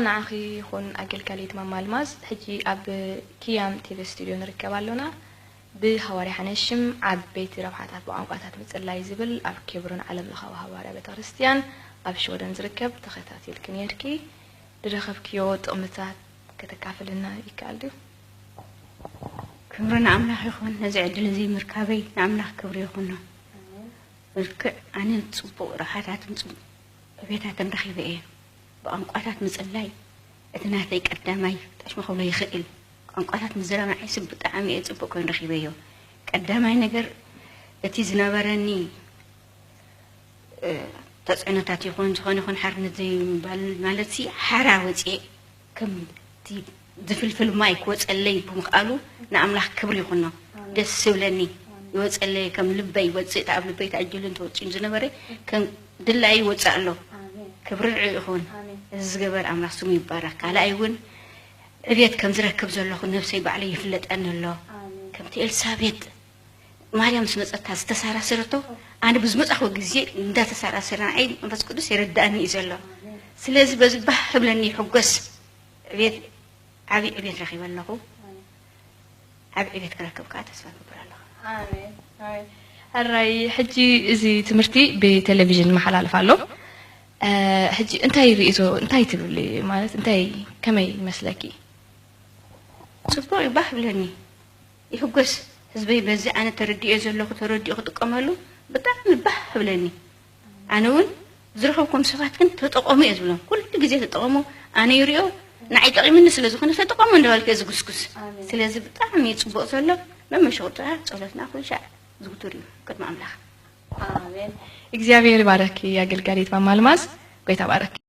ንዓኺ ይኹን ኣገልጋሊት ማማ ኣልማዝ፣ ሕጂ ኣብ ኪያም ቲቪ ስቱድዮ ንርከብ ኣሎና። ብሃዋርያ ሓነሽም ዓበይቲ ረብሓታት ብቋንቋታት ምጽላይ ዝብል ኣብ ኬብሮን ዓለም ለኻዊ ሃዋርያ ቤተ ክርስቲያን ኣብ ሽወደን ዝርከብ ተኸታቲልኪ ነይርኪ። ዝረኸብክዮ ጥቕምታት ከተካፍልና ይከኣል ድዩ? ክብሪ ንኣምላኽ ይኹን፣ ነዚ ዕድል እዚ ምርካበይ ንኣምላኽ ክብሪ ይኹኖ። ብርክዕ ኣነ ጽቡቕ ረብሓታትን ጽቡቕ ዕቤታትን ረኺበ እየ። ብቋንቋታት ምጽላይ እቲ ናተይ ቀዳማይ ጠሽሚ ክብሎ ይኽእል። ቋንቋታት ምዝራብ ንዓይሲ ብጣዕሚ እየ ጽቡቕ ኮይኑ ረኺበዮ። ቀዳማይ ነገር እቲ ዝነበረኒ እ፣ ተጽዕኖታት ይኹን ዝኾነ ይኹን ሓርነት ዘይምባል ማለት ሲ ሓራ ወጽኤ ከም እቲ ዝፍልፍል ማይ ክወጸለይ ብምኽኣሉ ንኣምላኽ ክብሪ ይኹኖ። ኣሜን። ደስ ዝብለኒ ኣሜን። ይወጸለይ ከም ልበይ ይወጽእ፣ እቲ ኣብ ልበይ ተኣጅሉን ተወጺኡን ዝነበረ ከም ድላዩ ይወጽእ ኣሎ። ኣሜን። ክብሪ ንዕኡ ይኹን። ኣሜን። እዚ ዝገበር ኣምላኽ ስሙ ይባረኽ። ካልኣይ እውን ዕብየት ከም ዝረክብ ዘለኹ ነብሰይ ባዕለይ ይፍለጠኒ ኣሎ። ኣሜን። ከምቲ ኤልሳቤጥ ማርያም ምስ መጸታ ዝተሳራሰረቶ፣ ኣነ ብዝመጻኹ ግዜ እንዳተሳራሰረ ንዓይ መንፈስ ቅዱስ የረዳእኒ እዩ ዘሎ። ኣሜን። ስለዚ በዚ ባህ ክብለኒ ይሕጎስ። ዕቤት፣ ዓቢ ዕቤት ረኺበ ኣለኹ። ኣሜን። ዓቢ ዕቤት ክረክብ ከኣ ተስፋ እገብር ኣለኹ። ኣሜን፣ ኣሜን። ሕራይ፣ ሕጂ እዚ ትምህርቲ ብቴሌቪዥን ይመሓላለፍ ኣሎ። እ፣ ሕጂ እንታይ ርእይቶ፣ እንታይ ትብሊ? ማለት እንታይ፣ ከመይ ይመስለኪ? ጽቡቕ እዩ፣ ባህ ብለኒ። ይሕጎስ ህዝበይ በዚ ኣነ ተረዲኦ ዘለኹ ተረዲኦ ክጥቀመሉ ብጣዕሚ ባህ ብለኒ። ኣነ እውን ዝረኸብኩም ሰባት ግን ተጠቐሙ እየ ዝብሎም። ኩሉ ግዜ ተጠቐሙ፣ ኣነ ይሪኦ፣ ንዓይ ጠቒምኒ ስለ ዝኾነ ተጠቐሙ እንዳበልኩ እየ ዝጉስጉስ። ኣሜን። ስለዚ ብጣዕሚ እዩ ጽቡቕ ዘሎ። መመሸወጥታ ጸሎትና ኩሉ ሻዕ ዝውቱር እዩ ቅድሚ ኣምላኽ። ኣሜን። እግዚኣብሔር ይባረኪ ኣገልጋሊት ማማ ኣልማዝ። ጎይታ ባረኪ።